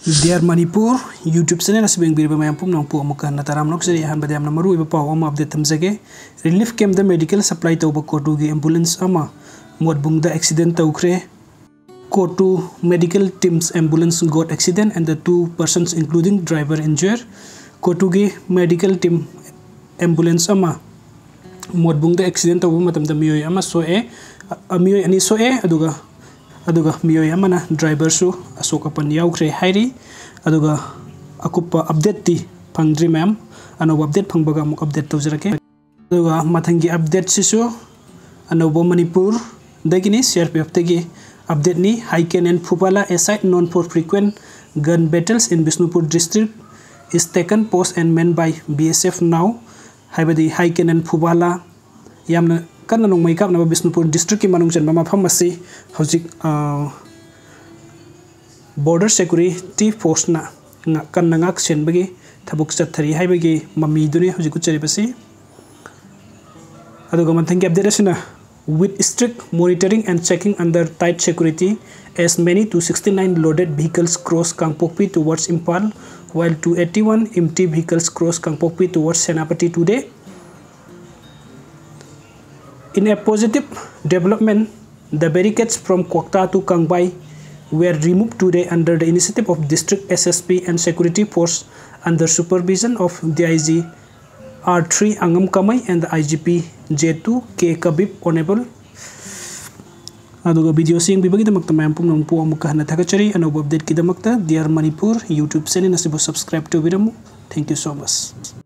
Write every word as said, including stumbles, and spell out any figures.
Dear Manipur YouTube channel ꯑꯁꯤꯕꯨ ꯌꯦꯡꯕꯤꯔꯤꯕ ꯃꯌꯥꯝ ꯄꯨꯝꯅꯃꯛꯄꯨ ꯑꯃꯨꯛꯀ ꯍꯟꯅ ꯇꯔꯥꯝꯅ ꯑꯣꯛꯆꯔꯤ꯫ ꯑꯍꯥꯟꯕꯗ ꯌꯥꯝꯅ ꯃꯔꯨꯑꯣꯏꯕ ꯄꯥꯎ ꯑꯃ update ꯊꯝꯖꯒꯦ꯫ Relief camp ꯗ medical supply ꯇꯧꯕ ꯀꯣꯔꯇꯨꯒꯤ ambulance ꯑꯃ ꯃꯣꯠꯕꯨꯡꯗ accident ꯇꯧꯈ꯭ꯔꯦ꯫ Kotu medical team's ambulance got accident and the two persons including driver injured. ꯀꯣꯔꯇꯨꯒꯤ medical team ambulance ꯑꯃ ꯃꯣꯠꯕꯨꯡꯗ accident ꯇꯧꯕ ꯃꯇꯝꯗ ꯃꯤꯑꯣꯏ ꯑꯃ ꯁꯣꯛꯑꯦ, ꯑ, ꯃꯤꯑꯣꯏ ꯑꯅꯤ ꯁꯣꯛꯑꯦ, ꯑꯗꯨꯒ, ꯑꯗꯨꯒ ꯃꯤꯑꯣꯏ ꯑꯃꯅ driver ꯁꯨ ꯑꯁꯣꯛ ꯑꯄꯟ ꯌꯥꯎꯈ꯭ꯔꯦ ꯍꯥꯏꯔꯤ꯫ ꯑꯗꯨꯒ ꯑꯀꯨꯞꯄ update ꯇꯤ ꯐꯪꯗ꯭ꯔꯤ ꯃꯌꯥꯝ, ꯑꯅꯧꯕ update ꯐꯪꯕꯒ ꯑꯃꯨꯛ update ꯇꯧꯖꯔꯛꯀꯦ꯫ ꯑꯗꯨꯒ ꯃꯊꯪꯒꯤ update ꯁꯤꯁꯨ ꯑꯅꯧꯕ ꯃꯅꯤꯄꯨꯔꯗꯒꯤꯅꯤ, C R P F ꯇꯒꯤ update ꯅꯤ꯫ Haiken and Phubala, a site known for frequent gun battles in Bishnupur district, is taken post and manned by B S F now꯫ ꯍꯥꯏꯕꯗꯤ Haiken and Phubala ꯌꯥꯝꯅ ꯀꯟꯅ ꯅꯣꯡꯃꯩ ꯀꯥꯞꯅꯕ Bishnupur district ꯀꯤ ꯃꯅꯨꯡ ꯆꯟꯕ ꯃꯐꯝ ꯑꯁꯤ ꯍꯧꯖꯤꯛ, ꯑ, border security force ꯅ ꯉ-, ꯀꯟꯅ ꯉꯥꯛ ꯁꯦꯟꯕꯒꯤ ꯊꯕꯛ ꯆꯠꯊꯔꯤ ꯍꯥꯏꯕꯒꯤ ꯃꯃꯤꯗꯨꯅꯤ ꯍꯧꯖꯤꯛ ꯎꯠꯆꯔꯤꯕꯁꯤ꯫ ꯑꯗꯨꯒ ꯃꯊꯪꯒꯤ update ꯑꯁꯤꯅ, with strict monitoring and checking under tight security, as many two sixty-nine loaded vehicles cross Kangpokpi towards Imphal, while two eighty-one empty vehicles cross Kangpokpi towards Senapati today. In a positive development, the barricades from Kwakta to Kangbai were removed today under the initiative of District S S P and Security Force under supervision of D I G R three Angam Kamai and the I G P J two K Kabib Honorable. ꯑꯗꯨꯒ video ꯁꯤ ꯌꯦꯡꯕꯤꯕꯒꯤꯗꯃꯛꯇ ꯃꯌꯥꯝ ꯄꯨꯝꯅꯃꯛꯄꯨ ꯑꯃꯨꯛꯀ ꯍꯟꯅ ꯊꯥꯒꯠꯆꯔꯤ꯫ ꯑꯅꯧꯕ update ꯀꯤꯗꯃꯛꯇ Dear Manipur YouTube channel ꯑꯁꯤꯕꯨ subscribe ꯇꯧꯕꯤꯔꯝꯃꯨ꯫ Thank you so much꯫